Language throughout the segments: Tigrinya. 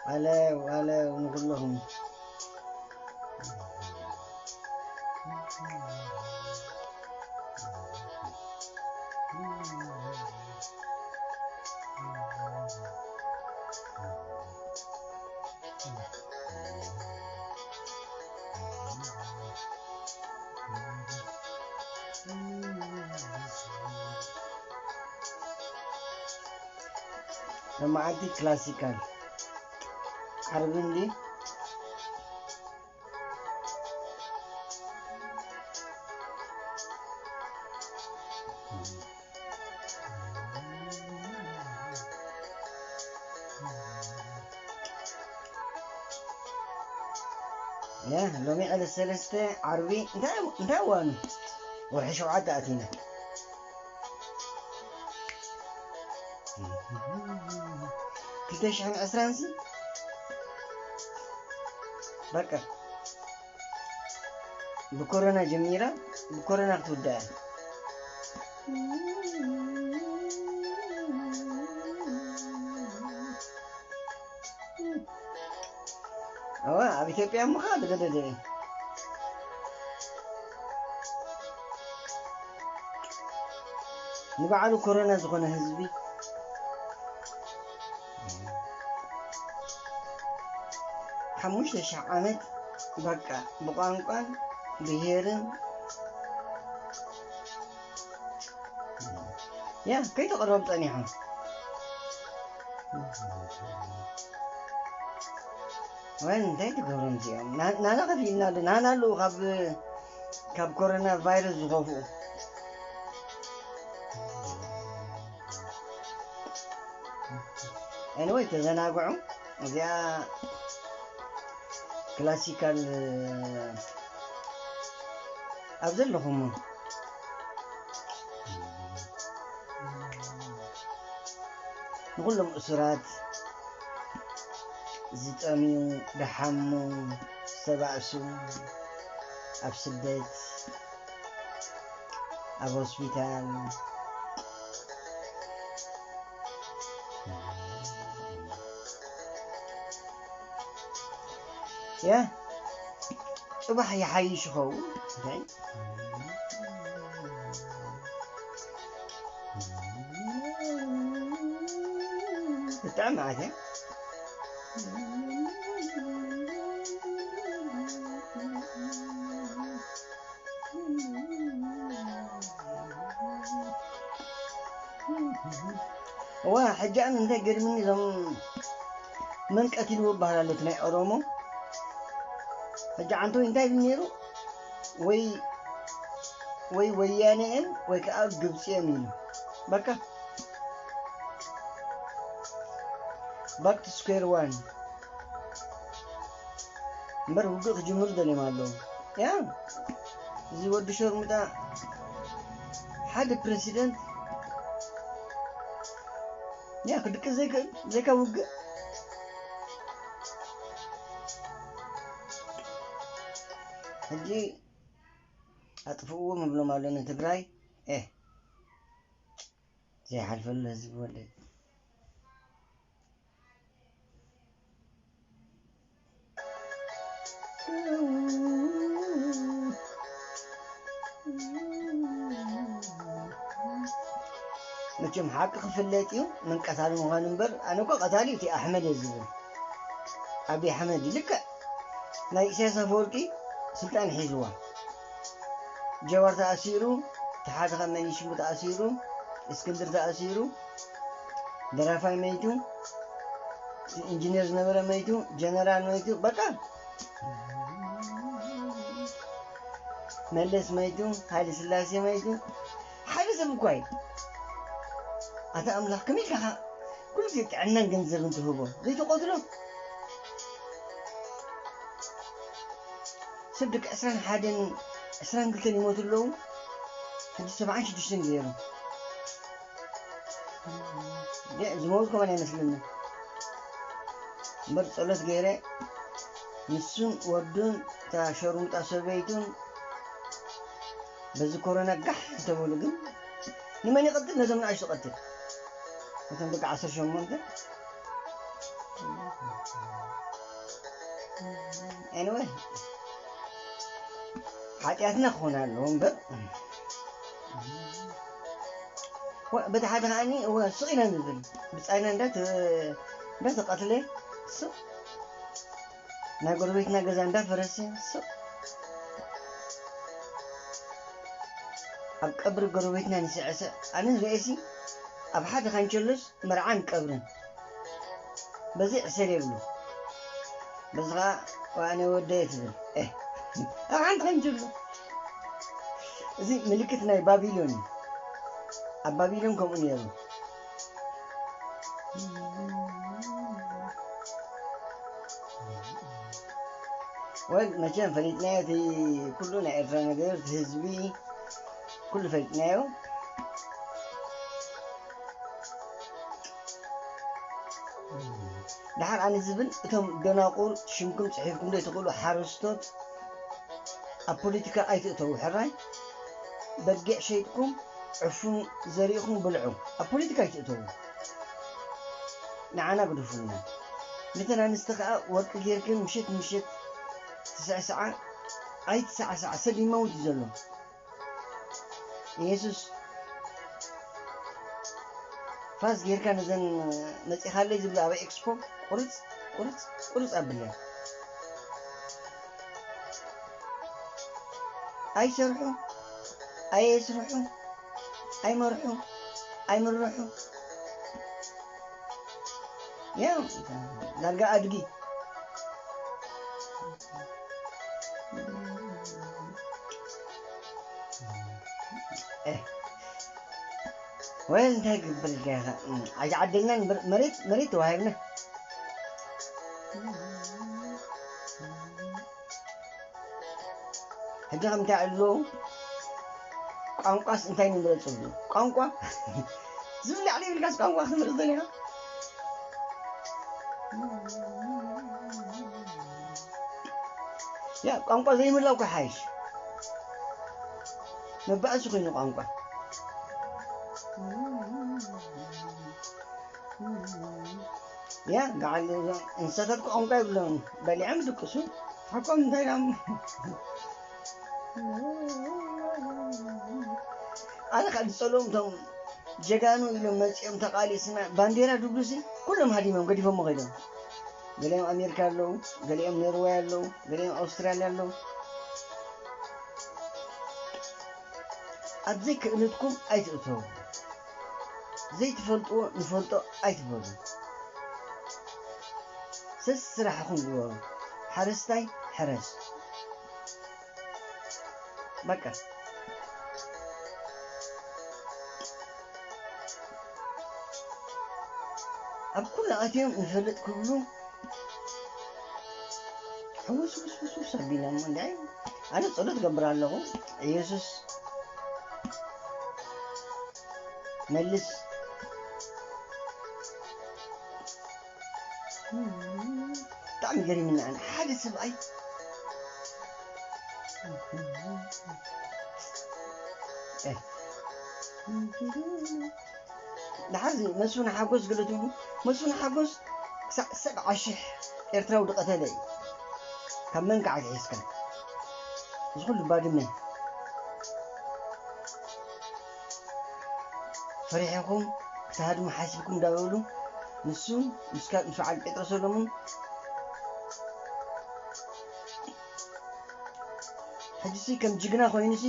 ኣለው ኣለው ንኩለኹም። ሎማዓንቲ ክላሲካል ዓርቢ እንዲ ያ ሎሚ ዕለት ሰለስተ ዓርቢ እንታይ እንታይ እዋኑ ወርሒ ሸውዓተ ኣቲና ክልተ ሽሕን ዕስራን ሲ በቃ ብኮሮና ጀሚራ ብኮሮና ክትውዳእ እያ። እወ ኣብ ኢትዮጵያ እሞ ከዓ ዝገደደ እዩ። ንባዕሉ ኮሮና ዝኾነ ህዝቢ ሓሙሽተ ሽሕ ዓመት በቃ ብቋንቋን ብሄርን ያ ከይተቕረቡ ጸኒሖም። ወይ እንታይ ትገብሮም እዚኦም? ና- ናና ከፊልና ኣሎ ናና ኣለዉ ካብ ካብ ኮሮና ቫይረስ ዝኸፍኡ። ኤኒወይ ተዘናግዑ። እዚኣ ክላሲካል ኣብ ዘለኹም ንኹሎም እሱራት ዝጠምዩ፣ ዝሓሙ፣ ዝተባእሱ ኣብ ስደት ኣብ ሆስፒታል ያ ጽባሕ ይሓይሽ ይኸውን። እንታይ? ብጣዕሚ መዓት እያ። እዋ ሕጂ ኣነ እንታይ ገርምኒ እዞም መን ቀቲልዎ ይበሃል ኣሎ እቲ ናይ ኦሮሞ ሕጂ ዓንተወይ እንታይ ይብል ነይሩ ወይ ወይ ወያነ እዮም ወይ ከዓ ግብፂ እዮም ኢሉ በቃ back to square one እምበር ውግእ ክጅምሩ ደልዮም ኣለዉ ያ እዚ ወዲ ሸርሙጣ ሓደ ፕረሲደንት ያ ክድቅስ ዘይክእል ብዘይካ ውግእ ሕጂ ኣጥፍእዎ ምብሎም ኣሎ ንትግራይ ኤህ ዘይሓልፈሉ ህዝቢ ወለድ መቸም ሓቂ ክፍለጥ እዩ ምን ቀታሊ ምዃኑ እምበር ኣነ እኮ ቀታሊ እቲ ኣሕመድ እየ ዝብል ኣብይ ኣሕመድ እዩ ልክዕ ናይ ኢሳያስ ኣፈወርቂ ስልጣን ሒዝዋ ጀዋር ተኣሲሩ እቲ ሓደ ካብ መን ሽሙ ተኣሲሩ እስክንድር ተኣሲሩ ደራፋይ መይቱ ኢንጂነር ዝነበረ መይቱ ጀነራል መይቱ በቃ መለስ መይቱ ሃይለ ስላሴ መይቱ ሓደ ሰብ እኳ እዩ ኣታ ኣምላኽ ከመይ ኢልካ ኩሉ ግዜ ጥዕናን ገንዘብን ትህቦ ዘይትቆትሎ ሰብ ደቂ ዕስራን ሓደን ዕስራን ክልተን ይሞቱ ኣለዉ ሕጂ ሰብዓን ሽዱሽተን ገይሩ ዝመውት ከማን ኣይመስልኒ እምበር ጸሎት ገይረ ንሱን ወዱን እታ ሸርሙጣ ሰበይቱን በዚ ኮሮና ጋሕ ተበሉ ግን ንመን ይቐትል ነዞም ንኣሽቱ ቀትል ነቶም ደቂ ዓሰርተ ሸሞንተ Anyway፣ ሓጢኣትና ክኾን ኣለዎ እምበር፣ ወ-፣ በቲ ሓደ ከዓኒ፣ እወ፣ ስቕ ኢና ንብል። ብጻይና እንዳተ-፣ እንዳተቐትለ፣ ስቕ። ናይ ጎረቤትና ገዛ እንዳፈረሰ፣ ስቕ። ኣብ ቀብሪ ጎረቤትና ንስዕስዕ። ኣነ ዝርእየሲ፣ ኣብ ሓደ ካንቸሎስ መርዓን ቀብርን። በዚ ዕሰል የብሉ። በዚ ኸዓ፣ "ዋኔ ወደየ" ትብል። ኤህ፣ ኣብ ሓንቲ ካንቸሎ። እዚ ምልክት ናይ ባቢሎን እዩ። ኣብ ባቢሎን ከምኡ ነይሩ። ወል፣ መቸም ፈሊጥናዮ፣ እቲ ኩሉ ናይ ኤርትራ ነገር፣ እቲ ህዝቢ፣ ኩሉ ፈሊጥናዮ። ደሓር ኣነ ዝብል፣ እቶም ደናቁር፣ ሽምኩም ጽሒፍኩም ዘይትኽእሉ ሓረስቶት፣ ኣብ ፖለቲካ ኣይትእተዉ። ሕራይ፣ በጊዕ ሸይጥኩም፣ ዕፉን ዘሪእኹም ብልዑ። ኣብ ፖለቲካ ኣይትእተዉ። ንዓና ግደፉልና። ነተን ኣንስቲ ከኣ ወርቂ ጌርክን ምሸት ምሸት ትስዕስዓ፣ ኣይትሰዓሳዓ፣ ሰብ ይመውት እዩ ዘሎ። ኢየሱስ ፋስ ጌርካ ነዘን መጺኻለይ ዝብላ ኣብ ኤክስፖ ቁርጽ፣ ቁርጽ፣ ቁርጽ ኣብለን። ኣይሰርሑ፣ ኣየስርሑ፣ ኣይመርሑ፣ ኣይምርሑ። ያው ዳርጋ ኣድጊ። ኤህ። ወይ እንታይ ክብል ኢልካ ኢኻ? እም፣ ኣይተዓደልናን፣ መር-፣ መሬት፣ መሬት ተዋሂብና። ሕጂ ከም እንታይ ኣሎ? ቋንቋስ እንታይ ንምረጸሉ? ቋንቋ? ዝብላዕ ዘይብልካስ ቋንቋ ክትምርጽ ደሊኻ? ያ፣ ቋንቋ ዘይምህላው እኮ ይሓይሽ። መባእሲ ኮይኑ ቋንቋ። ያ፣ በዓል እዞም እንስሳታት እኮ ቋንቋ የብሎምን። በሊዖም ይድቅሱ። ሓቆም እንታይ ኢሎም? ኣነ ከዓ ዝጸልኦም እቶም ጀጋኑ ኢሎም መጺኦም ተቓሊስና ባንዴራ ድብሉሲ ኩሎም ሃዲሞም ገዲፎሞ ከይዶም። ገሊኦም ኣሜሪካ ኣለዉ፣ ገሊኦም ኖርወይ ኣለዉ፣ ገሊኦም ኣውስትራልያ ኣለዉ። ኣብ ዘይክእለትኩም ኣይትእተዉ። ዘይትፈልጥዎ ንፈልጦ ኣይትበሉ። ሰስ ስራሕኹም ግበሩ። ሓረስታይ ሕረስ። በቃ። ኣብ ኩሉ ኣትዮም ንፈልጥ ክብሉ ሕውስ ውስ ውስ ውስ ኣቢሎም። እንዳ ኣነ ጸሎት ገብር ኣለኹ። ኢየሱስ መልስ። ብጣዕሚ ገሪምና ኣነ ሓደ ሰብኣይ። ኤ። ደሓር እዚ መስፍን ሓጎስ ገለ ትብሉ፣ መስፍን ሓጎስ ክሳዕ ሰብዓ ሽሕ ኤርትራዊ ዝቐተለ እዩ። ካብ መን ከዓ ኣትሒዝካ? እዚ ኩሉ ባድመ ፈሪሕኹም ክትሃድሙ ሓሲብኩም እንዳበሉ፣ ንሱ ምስ ካ-፣ ምስ በዓል ጴጥሮስ ሰሎሞን ሕጂሲ ከም ጅግና ኮይኑሲ፣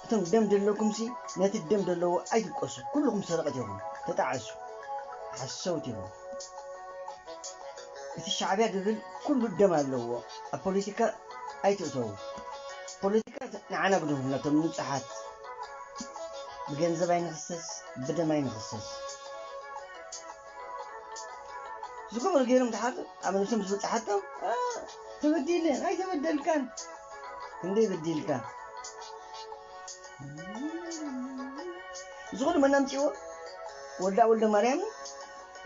እቶም ደም ዘለኩምሲ ነቲ ደም ዘለዎ ኣይትብቀሱ። ኩልኹም ሰረቕቲ ኢኹም፣ ተጣዓሱ፣ ሓሰውቲ ኢኹም። እቲ ሻዕብያ ዝብል ኩሉ ደም ኣለዎ። ኣብ ፖለቲካ ኣይትእተዉ። ፖለቲካ ንዓና ግደፉ፣ ነቶም ንጹሓት። ብገንዘብ ኣይንኽሰስ፣ ብደም ኣይንኽሰስ። ዝገበሩ ገይሮም ድሓር ኣብ ነብሶም ዝብጻሓቶም፣ ኣ፣ ተበዲለ፣ ኣይተበደልካን። ክንደይ በዲልካ? እዚ ኩሉ መን ኣምጺእዎ? ወልዳ ወልደ ማርያምን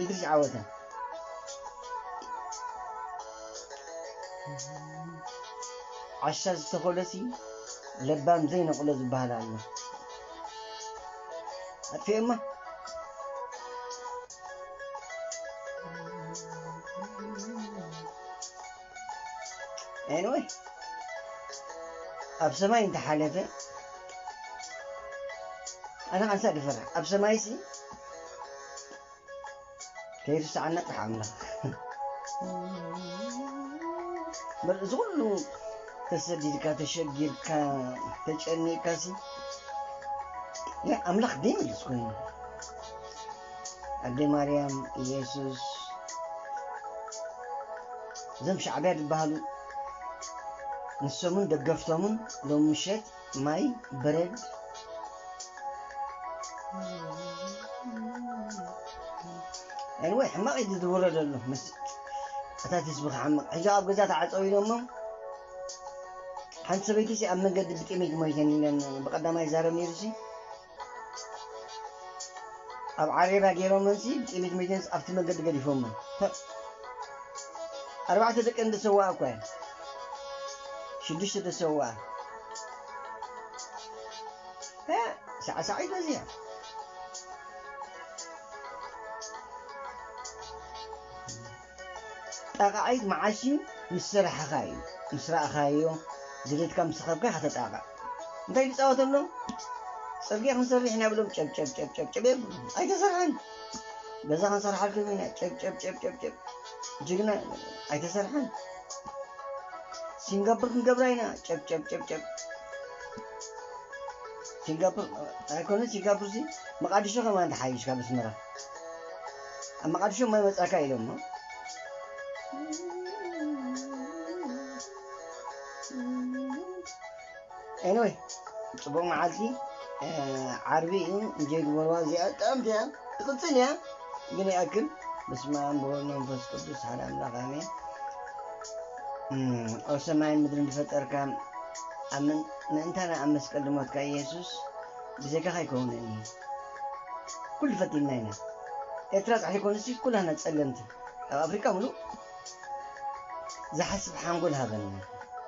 ኢድሪስ ዓወተ። ዓሻ ዝተኾለሲ ለባም ዘይነቕሎ ዝበሃል ኣሎ። ኣጥፊኦማ። Anyway፣ ኣብ ሰማይ እንተሓለፈ ኣነ ካንሳ ድፈራ ኣብ ሰማይሲ ከይርስዓና ጥራሕ ኣምላኽ። እምበር እዚ ኩሉ ተሰዲድካ፣ ተሸጊርካ፣ ተጨኒቅካ ሲ ያ ኣምላኽ ደይምልስ ኮይኑ ኣደ ማርያም፣ ኢየሱስ፣ እዞም ሻዕብያ ዝበሃሉ ንሶምን ደገፍቶምን ሎም ምሸት ማይ በረድ። Anyway፣ ሕማቕ እዩ ዝዝውረ ዘሎ ምስ እታት ህዝቢ ክሓምቕ። ሕጂ ኣብ ገዛ ተዓፀው ኢሎሞ ሓንቲ ሰበይቲ ሲ ኣብ መንገዲ ብጥሜት ሞይተን ኢለን ብቐዳማይ ይዛረብ ነይሩ ሲ ኣብ ዓሬባ ገይሮመን ሲ ብጥሜት ሞይተን ኣብቲ መንገዲ ገዲፎመን። ኣርባዕተ ደቂ እንድሰዋ እኳ እየን። ሽዱሽተ ተሰዋ። ሳዕሳዒት በዚያ። ጣቃዒት መዓስ እዩ? ምስ ሰራሕኻ እዩ። ምስ ረኣኻዮ፣ ድሌትካ ምስ ረኸብካ ኢኻ ተጣቕዕ። እንታይ ይፃወት ኣሎ? ፅርግያ ክንሰርሕ ኢና ብሎም ጨብ ጨብ ጨብ ጨብ ጨብ የብሉ። ኣይተሰርሐን። ገዛ ክንሰርሓልኩም ኢና ጨብ ጨብ ጨብ ጨብ ጨብ። ጅግና ኣይተሰርሐን። ሲንጋፖር ክንገብራ ኢና ጨብ ጨብ ጨብ ጨብ። ሲንጋፖር ኣይኮነ ሲንጋፖር ሲ መቃዲሾ ከማን ተሓይሽ ካብ ኣስመራ። ኣብ መቃዲሾ ማይ መጻካ ኢሎሞ። Anyway፣ ጽቡቕ መዓልቲ። ዓርቢ እዩ። እንጀ ግበርዋ እዚኣ ጥዕምቲ እያ። ትቕጽል እያ። ግን ይኣክል። በስመ ኣብ ወወልድ ወመንፈስ ቅዱስ ሓደ ኣምላኽ ኣሜን። ኣብ ሰማይን ምድርን ዝፈጠርካ፣ ኣብ ምን-፣ ምእንታና ኣብ መስቀል ዝሞትካ ኢየሱስ፣ ብዘይካኻ ኣይከውንን እዩ። ኩሉ ፈቲንና ኢና። ኤርትራ ጥራሕ ዘይኮነሲ ኩላና ጸለምቲ። ኣብ ኣፍሪቃ ምሉእ ዝሓስብ ሓንጎል ሃበና።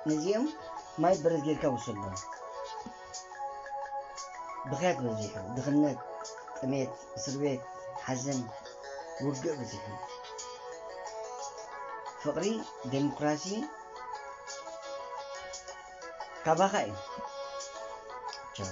ነዚኦም ማይ በረድ ጌርካ ውሰዶም። ብኽያት በዚሑ፣ ድኽነት፣ ጥሜት፣ እስር ቤት፣ ሓዘን፣ ውግእ በዚሑ። ፍቕሪ፣ ዴሞክራሲ ካባኻ እዩ። ቻው።